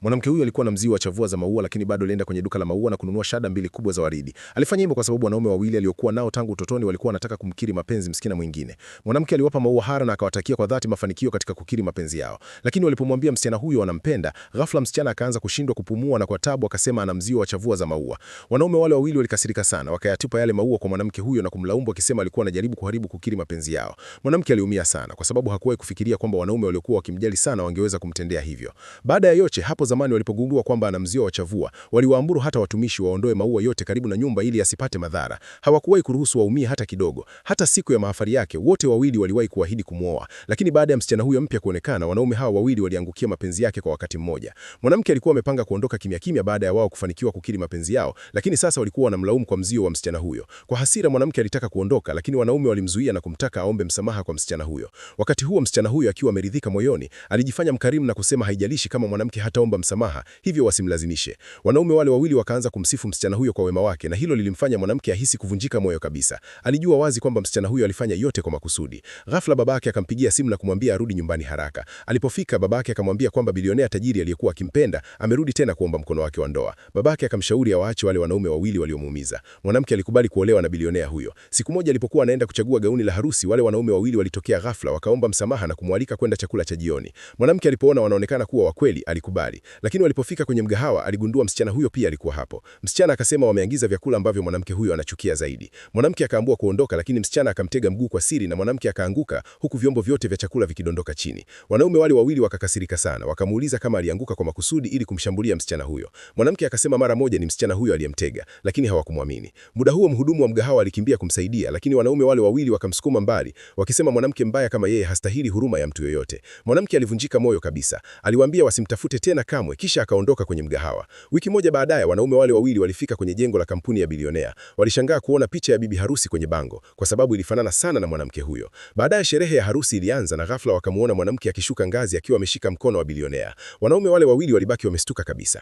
Mwanamke huyu alikuwa na mzio wa chavua za maua, lakini bado alienda kwenye duka la maua na kununua shada mbili kubwa za waridi. Alifanya hivyo kwa sababu wanaume wawili aliokuwa nao tangu utotoni walikuwa wanataka kumkiri mapenzi msichana mwingine. Mwanamke aliwapa maua hara na akawatakia kwa dhati mafanikio katika kukiri mapenzi yao. Lakini walipomwambia msichana huyo wanampenda, ghafla msichana akaanza kushindwa kupumua na kwa tabu akasema ana mzio wa chavua za maua. Wanaume wale wawili walikasirika sana, wakayatupa yale maua kwa mwanamke huyo na kumlaumu akisema alikuwa anajaribu kuharibu kukiri mapenzi yao. Mwanamke aliumia sana kwa sababu hakuwahi kufikiria kwamba wanaume waliokuwa wakimjali sana wangeweza kumtendea hivyo. Baada ya yote, hapo zamani walipogundua kwamba ana mzio wa chavua, waliwaamuru hata watumishi waondoe maua yote karibu na nyumba ili asipate madhara. Hawakuwahi kuruhusu waumie hata kidogo. Hata siku ya mahafali yake, wote wawili waliwahi kuahidi kumwoa. Lakini baada ya msichana huyo mpya kuonekana, wanaume hawa wawili waliangukia mapenzi yake kwa wakati mmoja. Mwanamke alikuwa amepanga kuondoka kimya kimya baada ya wao kufanikiwa kukiri mapenzi yao, lakini sasa walikuwa wanamlaumu kwa mzio wa msichana huyo. Kwa hasira, mwanamke alitaka kuondoka, lakini wanaume walimzuia na kumtaka aombe msamaha kwa msichana huyo. Wakati huo msichana huyo akiwa ameridhika moyoni, alijifanya mkarimu na kusema haijalishi kama mwanamke hataomba msamaha, hivyo wasimlazimishe. Wanaume wale wawili wakaanza kumsifu msichana huyo kwa wema wake, na hilo lilimfanya mwanamke ahisi kuvunjika moyo kabisa. Alijua wazi kwamba msichana huyo alifanya yote kwa makusudi. Ghafla babake akampigia simu na kumwambia arudi nyumbani haraka. Alipofika, babake akamwambia kwamba bilionea tajiri aliyekuwa akimpenda amerudi tena kuomba mkono wake wa ndoa. Babake akamshauri awaache wale wanaume wawili waliomuumiza. Mwanamke alikubali kuolewa na bilionea huyo. Siku moja alipokuwa anaenda kuchagua gauni la harusi, wale wanaume wawili walitokea ghafla, wakaomba msamaha na kumwalika kwenda chakula cha jioni. Mwanamke alipoona wanaonekana kuwa wakweli, alikubali. Lakini walipofika kwenye mgahawa, aligundua msichana huyo pia alikuwa hapo. Msichana akasema wameagiza vyakula ambavyo mwanamke huyo anachukia zaidi. Mwanamke akaamua kuondoka, lakini msichana akamtega mguu kwa siri na mwanamke akaanguka, huku vyombo vyote vya chakula vikidondoka chini. Wanaume wale wawili wakakasirika sana, wakamuuliza kama alianguka kwa makusudi ili kumshambulia msichana huyo. Mwanamke akasema mara moja ni msichana huyo aliyemtega, lakini hawakumwamini. Muda huo mhudumu wa mgahawa alikimbia kumsaidia, lakini wanaume wale wawili wakamsukuma mbali, wakisema mwanamke mbaya kama yeye hastahili huruma ya mtu yoyote. Mwanamke alivunjika moyo kabisa. Aliwaambia wasimtafute tena kamwe, kisha akaondoka kwenye mgahawa. Wiki moja baadaye, wanaume wale wawili walifika kwenye jengo la kampuni ya bilionea. Walishangaa kuona picha ya bibi harusi kwenye bango, kwa sababu ilifanana sana na mwanamke huyo. Baadaye sherehe ya harusi ilianza na ghafla wakamuona mwanamke akishuka ngazi akiwa ameshika mkono wa bilionea. Wanaume wale wawili walibaki wamestuka kabisa.